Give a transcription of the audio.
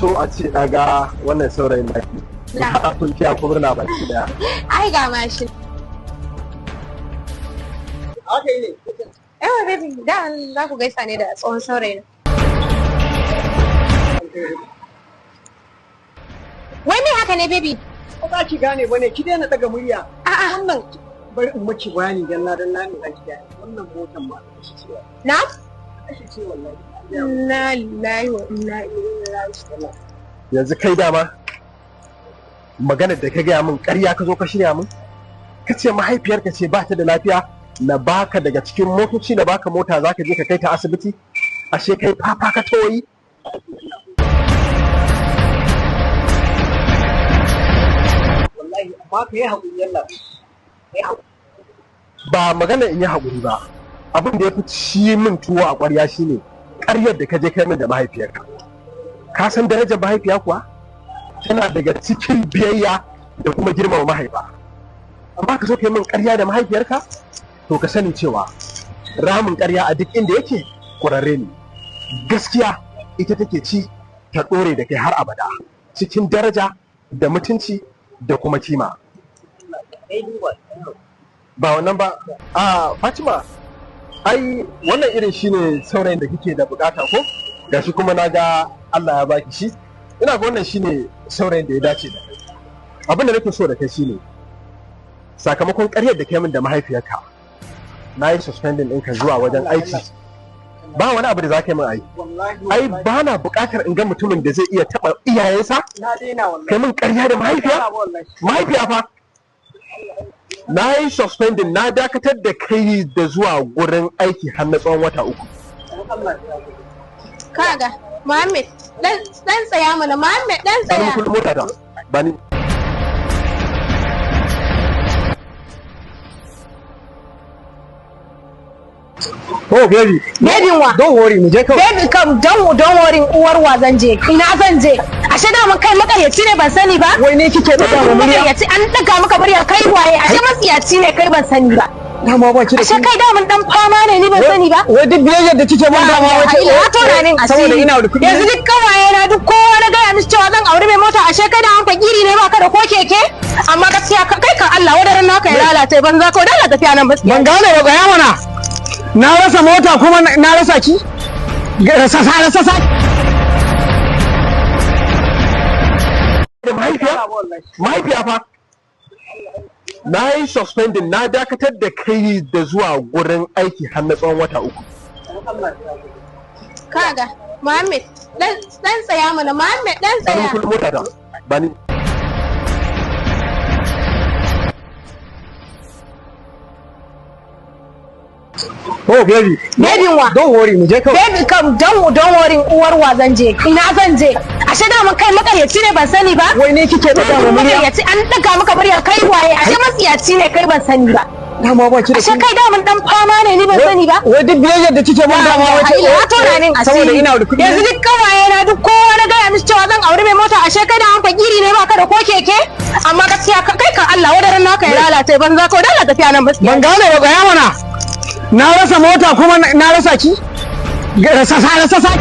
So a ce na ga wannan saurayin naki. Na. Haɗa kun tiya ko murna baki daya. Ai ga mashin. Haka ne. Yawa baby, da za ku gaisa ne da tsohon saurayin. Wai me haka ne, baby? Ko za ki gane bane, ki daina daga murya. A'a. Wannan, bari in miki bayani dalla dalla ne za ki gane. Wannan motan ma shi ce. Na? Shi ce wallahi. Inna lillahi wa inna ilaihi raji'un. Yanzu kai dama maganar da ka gaya min ƙarya ka zo ka shirya min? Ka ce mahaifiyarka ce ba ta da lafiya, na baka daga cikin motoci, na baka mota za ka je ka kai ta asibiti, ashe kai fafa ka toyi. Wallahi, amma ka yi haƙuri, yalla. Ka yi haƙuri. Ba magana in yi haƙuri ba, abin da ya fi ci min tuwo a ƙwarya shine ƙaryar da ka je kai min da mahaifiyarka. Ka san darajar mahaifiya kuwa? Tana daga cikin biyayya da kuma girmama mahaifa, amma ka zo kai min ƙarya da mahaifiyarka. To ka sani cewa ramin ƙarya a duk inda yake ƙurarre ne. Gaskiya ita take ci ta ɗore da kai har abada cikin daraja da mutunci da kuma kima. Kai duba. Ba wannan ba a Fatima, ai wannan irin shine saurayin da kike da bukata ko? Gashi kuma na ga Allah ya baki shi. Ina ga wannan shine saurayin da ya dace da kai. Abin da nake so da kai shine, sakamakon ƙaryar da kai min da mahaifiyarka, na yi suspending ɗinka zuwa wajen aiki. Ba wani abu da za ka yi min. Ai Wallahi. ai Wallahi. ba na buƙatar in ga mutumin da zai iya taɓa iyayensa. Na daina wallahi. Kai min ƙarya da mahaifiya? Na wallahi. Mahaifiya fa! Na yi suspending, na dakatar da kai da zuwa gurin aiki har na tsawon wata 3. Dan Allah ya haƙuri. Kaga, Muhammad, dan tsaya mana, Muhammad, dan Bani tsaya. kullum mota ta bani. Oh baby. Baby wa? Don't worry, mu je kawai. Baby kam, don't worry uwar wa zan je. Ina zan je? Ashe da mun kai makaryaci ne, ban sani ba? Wai ne kike daga wa murya? Makaryaci, an daga maka murya. Kai waye? Ashe matsiyaci ne kai, ban sani ba. Dama ba ki da Ashe kai da mun dan fama ne, ni ban sani ba. Wai duk biyayyar da kike mun dama wai Ya tona min asiri. Saboda ina da kuɗi. Yanzu duk kawaye na, duk kowa na gaya mishi cewa zan auri mai mota, ashe kai da an fakiri ne, baka da ko keke. Amma gaskiya kai kan Allah wadaran naka ya lalace banza ko dala tafiya nan ba. Ban gane ba, tsaya mana. Na rasa mota kuma na rasa ki. Rasa sa rasa sa. Da mahaifiya? Mahaifiya fa! Na yi suspending, na dakatar da kai da zuwa gurin aiki har na tsawon wata 3. Kaga, Muhammad, dan tsaya mana, Muhammad, dan Bani tsaya. kullum mota ta bani. Oh baby. Baby wa? Don't worry, mu je kawai. Baby kam, don't worry uwar wa zan je. Ina zan je? Ashe da mun kai makaryaci ne, ban sani ba? Wai ne kike daga wa murya? Makaryaci, an daga maka murya. Kai waye? Ashe matsiyaci ne kai, ban sani ba. Dama ba ki da Ashe kai da mun dan fama ne, ni ban sani ba. Wai duk biyayyar da kike mun dama wai Ya tona min asiri. Saboda ina da kuɗi. Yanzu duk kawaye na, duk kowa na gaya mishi cewa zan auri mai mota, ashe kai da an fakiri ne, baka da ko keke. Amma gaskiya kai kan Allah wadaran naka ya lalace banza ko dala tafiya nan ba. Ban gane ba, tsaya mana. Na rasa mota kuma na rasa ki. Rasa sa rasa sa.